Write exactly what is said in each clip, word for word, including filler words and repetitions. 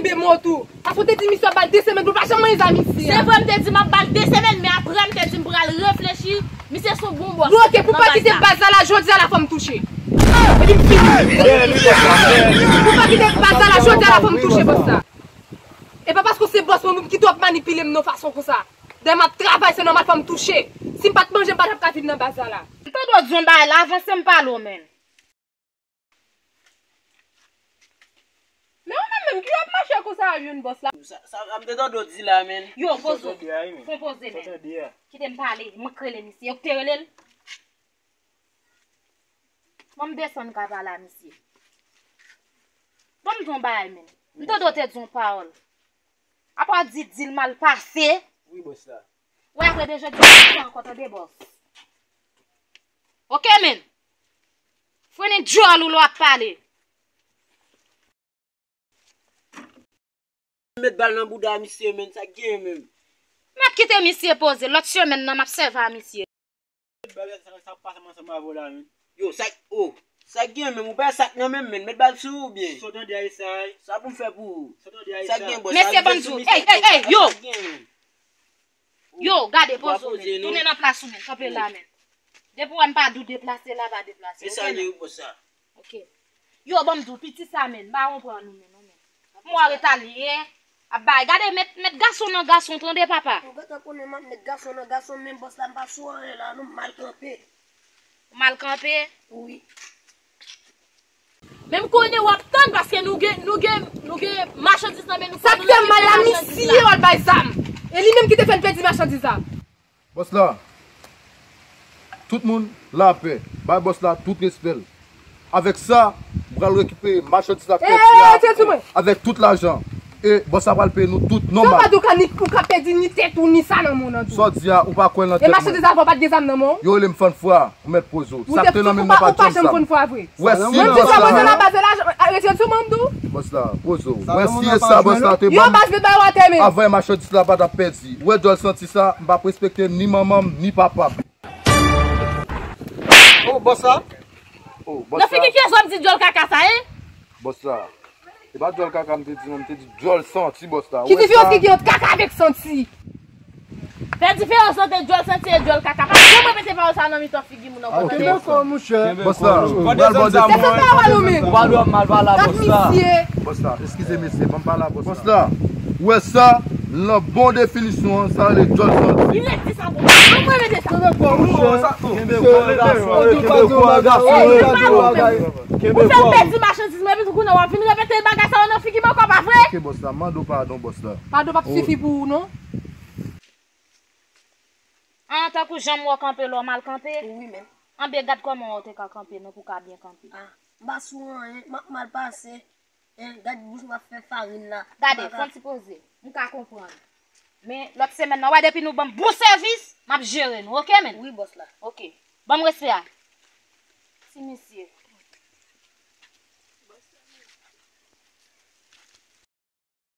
Pe mo tou. Paske w te di misye w ap ba l de semèn pou l pa janm manje zam isi a. Se vre, m te di m ap ba l de semèn, men apre m te di m pral reflechi. Misye se yon bon bòs. Bon, oke, pou pa kite baz la la, jodi a la fò m touche. Epi m fini. Pou pa kite baz la la, jodi a la fò m touche bòs la. E pa paske w se bòs mwen pou m kite w ap manipile m nan fason konsa. Dèyè m ap travay, se nòmal fò m touche. Si m pa t manje, m pa t ap ka viv nan baz la la. M tande w di yon bagay la, avanse m pale w, menn. Men ou menm menm, ki w ap mache konsa a jwenn bòs la? Sa, sa, sa m te tande w di la, menn. Yo, poze w. Fon poze, menn. Kite m pale, mwen k rele misye. Ou k te rele l? Ban m desann ka pale a misye. Ban m di yon bagay, menn. M tande w te di yon pawòl. Apa w di, di l mal pase. Wi, bòs la. Wè, apre de jodi, m pa ankò tande bòs. Oke, menn. Frennen djòl ou lè w ap pale. Met bal nan bouda misye, menn, sa k genyen menm? M ap kite misye poze, lòt semèn nan m ap sèvi a misye. Bagay sa, sa k pase ansanm avè w la, menn? Yo, sa, oh, sa k genyen menm? Ou pa sa k nan menm, menn, met bal sou ou byen? Sa w tande a esay? Sa pou m fè pou ou? Sa w tande a esay? Sa k genyen, bòs? Mesye, ban m di w, ey, ey, ey, yo! Sa k genyen? Yo, gade, poze w, menn. Tounen nan plas ou, menn. Kanpe la, menn. Depi w wè m pa di w deplase la, pa deplase. E sa li, bòs sa. Oke. Yo, ban m di w, piti sa, menn. M pa konprann ou, menn, non, menn. M wè w ret ale, ap bay. Gade, met, met gason nan gason, tande, papa. Ou gentan konnen m ap met gason nan gason, men bòs la, m pa sou anyen la, non, m mal kanpe. Ou mal kanpe? Wi. Men m konnen w ap tann paske nou gen, nou gen, nou gen machandiz nan men nou. Sa k fè m mal la, misye w al bay zam. E li menm ki te fè n pèdi machandiz la. Bòs la, tout moun lapè. Bay bòs la tout respè l. Avèk sa, m pral rekipere machandiz la k pèdi a avèk tout lajan. E bòs la pral peye nou tout nòmal. Sa w pa di w ka ni, ou ka pèdi ni tèt ou, ni sa nan men w nan tou. Sa w di a, ou pa kwè nan tèt mwen. E machandiz la, ou pa t gen zam nan men w? Yo rele m fann fwa. Ou mèt poze w. Sa k te nan men m nan pa t janm sa. Wè si bòs la. Bòs la, poze w. Wè si e sa bòs la te ban m. Yo, baz, met bay w atè, men. Avan machandiz la pa t ap pèdi. Wè djòl santi sa, m p ap respekte ni manman m, ni papa m. Oh, bòs la. Oh, bòs la. Nan figi kiyès w ap di djòl kaka sa, en? Bòs la. E pa djòl kaka m te di non, m te di djòl santi, bòs la. Ki diferans ki gen ant kaka avèk santi? Fè diferans ant djòl santi e djòl kaka. Pa janm repete pawòl sa nan mitan figi moun ankò. Kenbe kò w, monchè. Bòs la. Pran de zam sa mwen. Ou pa dwe ap mal pale a bòs la. Bòs la, eskize mesye, ban m pale a bòs la. Bòs la, ou wè sa, nan bon definisyon an, sa rele djòl santi. Li ret di sa bon. Ann repete sa. Kenbe kò w, monchè. Kenbe kò w, gason. Kenbe kò w, gason. Ou fè m pèdi machandiz mwen, epi tou kounye a w ap vin repete bagay sa yo nan figi m ankò, pa vre? Oke, bòs la, mande w padon, bòs la. Padon p ap sifi pou ou, non. An, tankou jan m wè w kanpe la, w mal kanpe? Wi, menm. Anben, gad kòman w te ka kanpe, non, pou w ka byen kanpe. Ah, m pa sou anyen, m ap mal pase. En, gad bouch m ap fè farin la. Gade, fè yon ti poze. M ka konprann. Men, lòt semèn nan, w wè, depi nou ban m bon sèvis, m ap jere nou, oke, menn? Wi, bòs la. Oke. Ban m respè a. Ti mesye.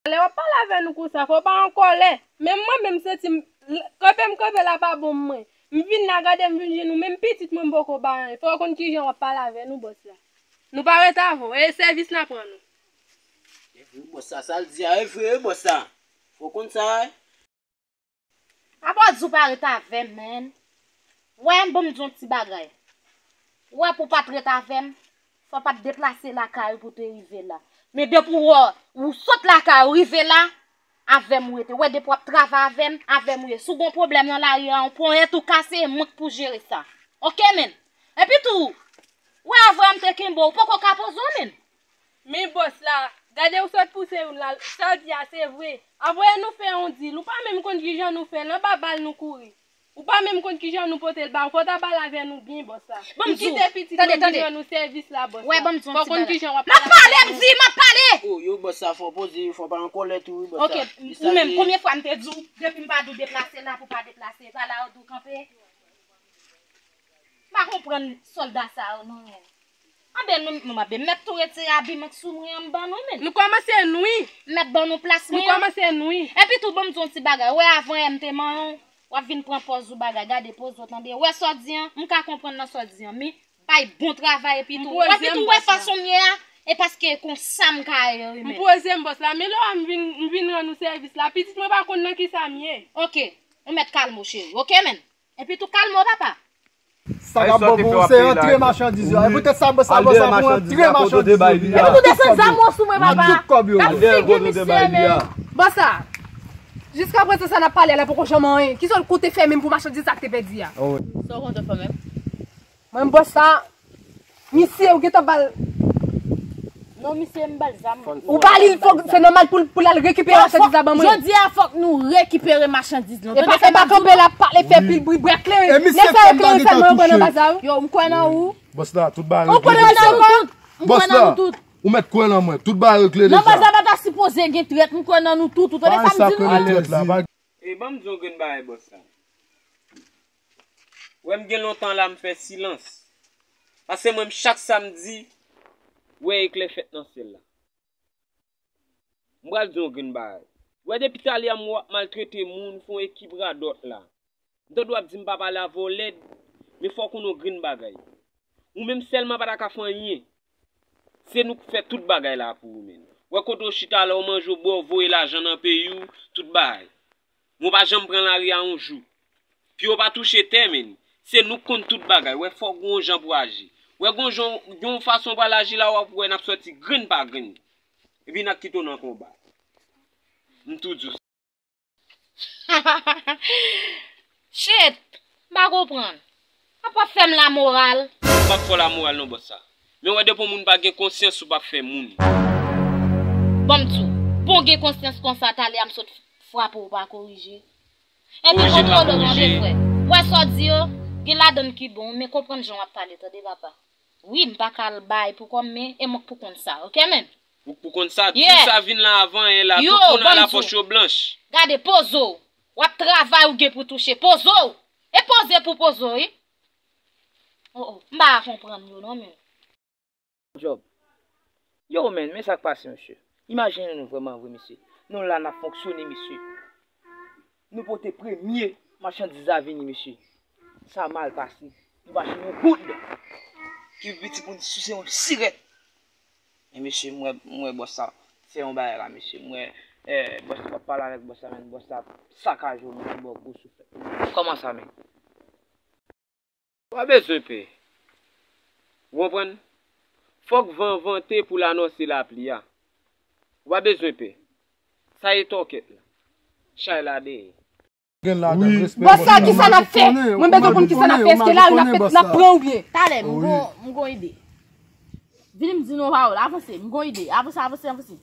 Lè w ap pale avè nou konsa, fò w pa an kòlè. Menm mwen menm, m santi m, kanpe m kanpe la pa bon mwen. M vin la, gade m vin jwenn ou, menm pitit mwen m poko ba anyen. Fò w konn kijan w ap pale avè nou, bòs la. Nou pa ret avè w, e sèvis n ap rann ou. E vre, bòs sa, sa l di a, e vre, bòs sa. Fò w konn sa, wi. Apa w di w pa ret avè m, menn? Wè, ban m di w yon ti bagay. Wè, pou w pa t ret avè m, fò w pa t deplase lakay ou pou w te rive la. Men depi w wè, ou sot lakay ou rive la, avè m ou rete. Wè, depi w ap travay avè m, avè m ou ye. Si w gen yon pwoblèm nan lari a, yon ponyèt ou kase, e mwen k pou jere sa. Oke, menn? Epi tou, wè, avan m te kenbe w, ou poko ka poze w, menn. Men bòs la, gade ou sot pouse youn la, sa l di a se vre. Apre nou fè yon dil, ou pa menm konn kijan nou fè l, anba bal nou kouri. Ou pa menm konn kijan nou pote l ba ou, fò w ta pale avè nou byen, bòs la. Ban m di w, tande, tande. M kite pitit mwen vin rann ou sèvis la, bòs la. Wè, ban m di w yon ti bagay. Fò w konn kijan w ap pale avè nou. M ap pale, m di, m ap pale! Oh, yo, bòs la, fò w poze, fò w pa an kòlè tou, wi, bòs la. Oke, ou menm, konbyen fwa m te di w, depi m pa di w deplase la, pou w pa deplase, pa la, ou di w kanpe? M pa konprann sòlda sa yo, non, menn. Anben, nou, nou, anben, mèt tou retire abiman k sou mwen an, m ban nou, menn. Nou kòmanse nwi. Mèt ban nou plas mwen an. Nou kòmanse nwi. Epi tou, ban m di w yon ti bagay. Wè, avan yè m te manyen w, w ap vin pran pòz ou bagay. Gade pòz ou, tande. Wè sa w di an, m ka konprann nan sa w di an, men bay bon travay epi tou. Epi tou, wè fason m ye a, E paske konsa m ka ye wi, men. M poze m, bòs la, men lè w a m vin, m vin rann ou sèvis la, pitit mwen pa konn nan kisa m ye. Oke, ou mèt kalme w, cheri. Oke, men. Epi tou kalme w, papa. Sa k ap bon pou ou, se antre machandiz yo. E poutèt sa, bòs la, bòs la, pou antre machandiz yo. Epi tou desann zam ou sou mwen, papa. Tout kòb yo. Gad figi misye, men. Bòs la, jiskaprezan sa n ap pale a la poko janm anyen. Kisa w konte fè menm pou machandiz sa k te pèdi a? Sa w konte fè menm? Mwen, bòs la, misye, ou gentan ba l. Non, misye, m ba l zam. Ou ba li, fòk, se nòmal pou, pou l al rekipere machandiz la ban mwen. Jodi a, fòk nou rekipere machandiz nou. E pa, e pa kanpe la, pale, fè pil bri, bri a klere. Nèg sa yo klere sèlman, yo pran nan baz la, wi. Yo, m kwè nan ou. Bòs la, tout bagay regle deja. M kwè nan nou tout. M kwè nan nou tout. Ou mèt kwè nan mwen. Tout bagay regle deja. Nan baz la pa ta sipoze gen trèt. M kwè nan nou tout. Ou tande sa m di nou? E ban m di yon grenn bagay, bòs la. Wè m gen lontan la m fè silans. Paske mwen m chak samdi, wè eklè fèt nan syèl la. M pral di yon grenn bagay. Wè depi talè a m wè w ap maltrete moun, fè yon ekip radòt la. M tande w ap di m pa pale avè w lèd, men fò w konnen yon grenn bagay. Ou menm sèlman pa ta ka fè anyen. Se nou k fè tout bagay la pou ou menm. Wè kote w chita la, w manje, w bwè, w voye lajan nan peyi w, tout bagay. Mwen pa janm pran lari a yon jou. Pye w pa touche tè, menn. Se nou k konn tout bagay. Wè, fò w gon jan pou aji. Wè, gon jan, gon fason w pral aji la, w ap wè n ap sòti grenn pa grenn. Epi n ap kite w nan konba. M tou di w sa. Shit! M pa konprann. Apa fè m lamoral? M p ap fè w lamoral non, bòs sa. Men wè depi yon moun pa gen konsyans, ou p ap fè moun. Ban m di w, bon gen konsyans konsa, talè a m sot frape w pa korije. Epi kontrole w tande frè. Wè sa w di yo, gen ladan l ki bon, men konprann jan w ap pale tande papa. Wi, m pa ka al bay pou kò m, men e mwen k pou konn sa, oke menn? Ou k pou konn sa, di sa vin la avan, e la tout moun a lapòch yo blanch. Gade, poze w. W ap travay, ou gen pou touche. Poze w. E poze pou poze w, wi. Oh, oh, m pa ka konprann yo non, men. Job. Yo, menn, men sa k pase, mesye. Imajine nou vrèman vre, mesye. Nou la, n ap fonksyone, mesye. Nou pote premye machandiz la vini, mesye. Sa mal pase. Nou pa jwenn yon goud. Ki piti pou n souse yon sirèt. Men mesye, m wè, m wè bòs la fè yon bagay la, mesye. M wè, eh, bòs la, w ap pale avèk bòs la, men bòs la sakaje w, mesye, ba w gwo souflèt. Kòman sa, men? Ou pa bezwen pè. Ou konprann? Fòk van vante pou l anonse lapli a. Ou pa bezwen pè. Sa e tòkèt la. Chay la dèyè. Bòs la, kisa n ap fè? Mwen bezwen konn kisa n ap fè. Èske lari n ap fè, n ap pran oubyen? Talè, m gon, m gon ide. Vini m di nou pawòl. Avanse, m gon ide. Avanse, avanse, avanse.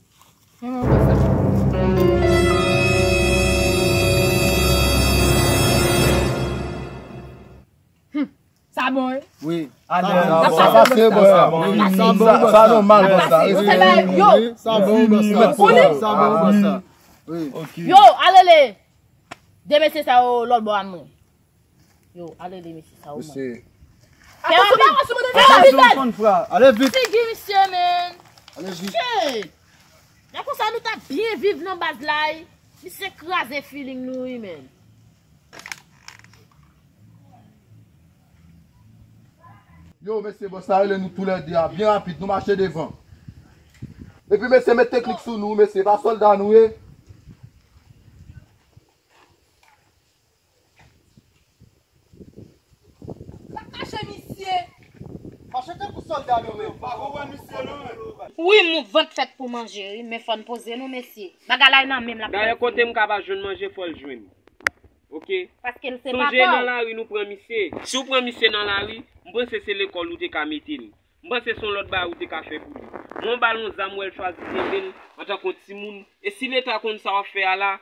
Sa bon, wi. Wi. Sa bon, sa se bòs la. Sa bon, sa nòmal, bòs la. Yo, sa bon, bòs la. Sa bon, bòs la. Wi. Yo, alele. De mesye sa yo lòt bò a mwen. Yo, alele mesye sa yo, man. Mesye. Fè rapid. Fè rapid, man. Ale vit. Figi misye, man. Ale vit. Shit. Lè konsa nou t ap byen viv nan baz la, wi. Misye kraze feeling nou, wi, man. Yo, mesye, bòs la rele nou toulède a byen rapid, nou mache devan. Epi, mesye, met teknik sou nou, mesye, pa sòlda nou ye. Sa kache misye. Mache tankou sòlda nou menm. Pa konprann misye non. Wi, mou vant fèt pou manje, wi, men fò n poze nou, mesye. Bagay la nan menm l ap fè. Dayè, kote m ka pa jwenn manje, fò l jwenn. Oke? Paske l se papa w. Sonje nan lari nou pran misye. Si w pran misye nan lari, m panse se lekòl ou te ka mete l. M panse se yon lòt bagay ou te ka fè pou li. Mwen ba l yon zam, wè l chwazi kenbe l antanke yon timoun. E si Leta konn sa w ap fè a la,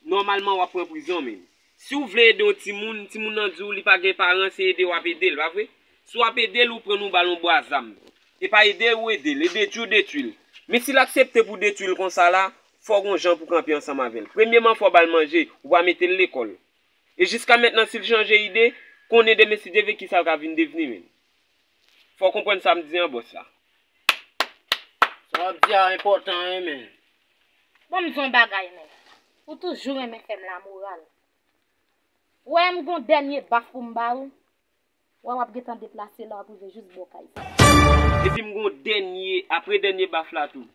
nòmalman w ap pran prizon menm. Si w vle ede yon timoun, timoun nan di w li pa gen paran, se ede w ap ede l, pa vre? Si w ap ede l, ou pran l, ou ba l yon bwa zam. E pa ede ou ede l, e detwi w detwi l. Men si l aksepte pou w detwi l konsa la, fò w gon jan pou w kanpe ansanm avè l. Premyeman, fò w ba l manje, ou pa mete l lekòl. E jiska mentnan, si l chanje ide, konnen demen, si Dye vle, kisa l ka vin devni menm. Fò w konprann sa m di an, bòs la. Sa w ap di a enpòtan, wi, men. Ban m di yon bagay, men. Ou toujou renmen fè m lamoral. Ou wè m gon dènye baf pou m ba ou. Wè w ap gentan deplase la, w ap rive jis bò kay sa. Epi m gon dènye, apre dènye baf la tou.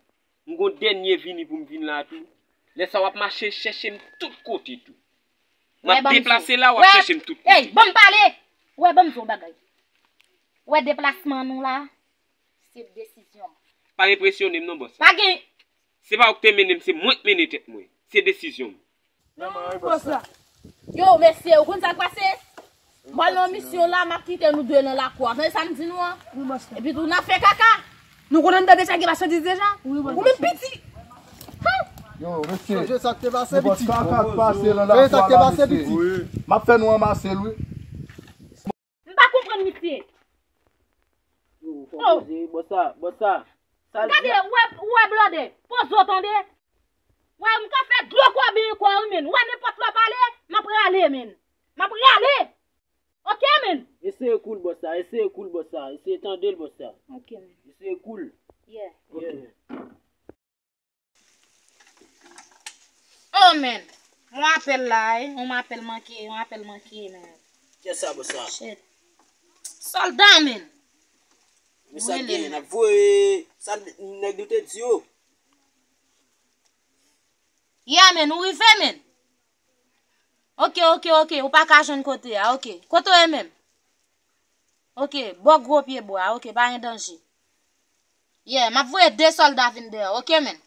M gon dènye vini pou m vin la tou. Lè sa w ap mache chèche m tout kote tou. M ap deplase la, w ap chèche m tout kote. Ey, ban m pale! Ou wè, ban m di w yon bagay. Ou wè deplasman nou la, se desizyon m. Pa enpresyone m non, bòs. Pa gen Se pa ou k te mennen m, se mwen k mennen tèt mwen. Se desizyon m. Yo, mesye, ou konn sa k pase? M pral nan misyon la, m ap kite nou de nan lakou a. Tande sa m di nou an? Epi tou, n ap fè kaka. Nou konnen n te deja gen machandiz deja? Ou menm piti. Yo, mesye. Sonje sa k te pase, piti. Sonje sa k te pase, piti. M ap fè nou anmase l, wi. M pa konprann misye. Yo, fò poze, bòs la, bòs la. Sa l di. Gade, ou wè, ou wè blòdè. Poze w tande. Wè, m ka fè dlo kò byen kò wi, men. Ou wè nenpòt lè w pale, m ap rale, men. M ap rale. Oke, men. Eseye koul, bòs la, eseye koul, bòs la. Eseye tande l, bòs la. Oke, men. Eseye koul. Yeah. Oke. Oh, men. Yon apèl la, wi. Yon apèl manke, yon apèl manke, men. Kiyès sa, bòs la? Shit. Sòlda, men. Men sa k genyen, n ap voye sa nèg nou te di yo. Yeah, men, ou rive, men. Oke, oke, oke, ou pa ka jwenn kote a, oke. Kote w ye menm? Oke, bò gwo pye bwa a, oke, pa gen danje. Yeah, m ap voye de sòlda vin dèyè w, oke, men?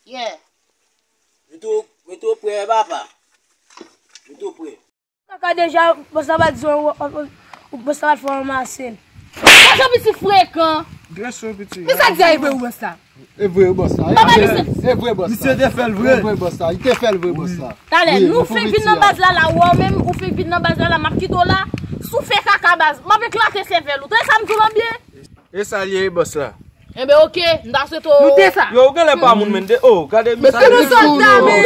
Yeah. Mete w, mete w prè, papa. Mete w prè. Kaka deja, bòs la pa di w, w, w, w, bòs la pa fè w ranmase l. Sa jan piti frekan. Dresè w piti. Men sa di a e vre wi bòs la. E vre wi bòs la. Papa misye. E vre bòs la. Misye te fè l vre. E vre bòs la. Li te fè l vre bòs la. Talè, nou fenk vin nan baz la la, ou wè w menm, ou fenk vin nan baz la la, m ap kite w la. Si w fè kaka baz, m ap eklate sèvèl ou. Tande sa m di w lan byen? E sa l ye wi bòs la. Enben oke, m ta swete w. Nou te sa. Yo, ou genlè pa moun men de. Oh, gade misye. Mesye nou sòlda, men.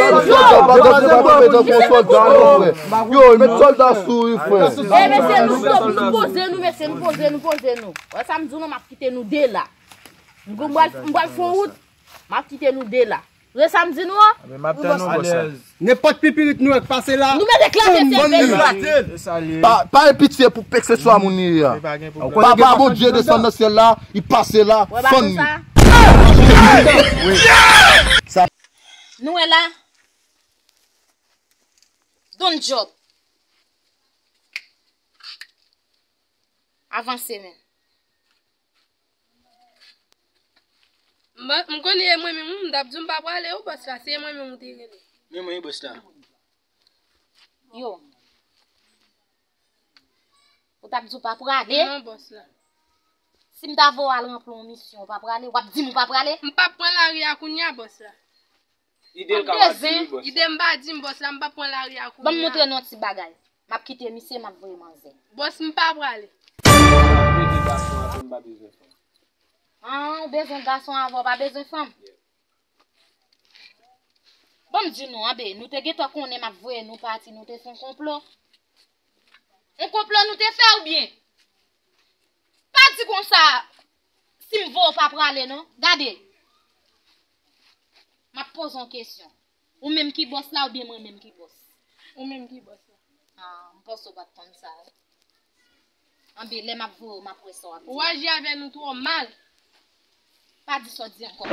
Yo, met sòlda sou wi, frè. E mesye, nou, nou poze nou, mesye, nou poze nou, poze nou. Wè sa m di w lan, m ap kite nou de la. M pral, m pral fè yon wout, m ap kite nou de la. Wè sa m di nou an? Men m ap tann nou, bòs la. Nenpòt pipirit nou wè k pase la. Nou mete eklate sèvèl. Pa, pa gen pitye pou kèlkeswa moun li ye a. Papa Bondye desann nan syèl la, li pase la, fann li. Nou wè la? Don Job. Avanse, men. M, m konnen e mwen menm, m t ap di w m pa prale, wi, bòs la, se e mwen menm ou te rele. Men mwen, wi, bòs la. Yo. Ou t ap di w pa prale? Non, bòs la. Si m ta voye w al ranpli yon misyon, ou pa prale? W ap di m ou pa prale? M p ap pran lari a kounye a, bòs la. Ide l ka pa di wi, bòs la. Ide m pa di m, bòs la, m p ap pran lari a kounye a. Ban m montre nou yon ti bagay. M ap kite misye, m ap voye manzè. Bòs, m pa prale. Mwen bezwen gason avè m, pa bezwen fanm. Ah, ou bezwen gason avè w, pa bezwen fanm? Ban m di nou, anben, nou te gentan konnen m ap voye nou pati, nou te fè yon konplo. Yon konplo nou te fè oubyen? Pa di konsa, si m voye w pa prale non. Gade. M ap poze w yon kesyon. Ou menm ki bòs la oubyen mwen menm ki bòs? Ou menm ki bòs la. Ah, m panse w pa t konn sa. Anben, lè m ap voye w, m ap wè sa w ap di. Ou aji avè nou twò mal. Pa di sa w di ankò.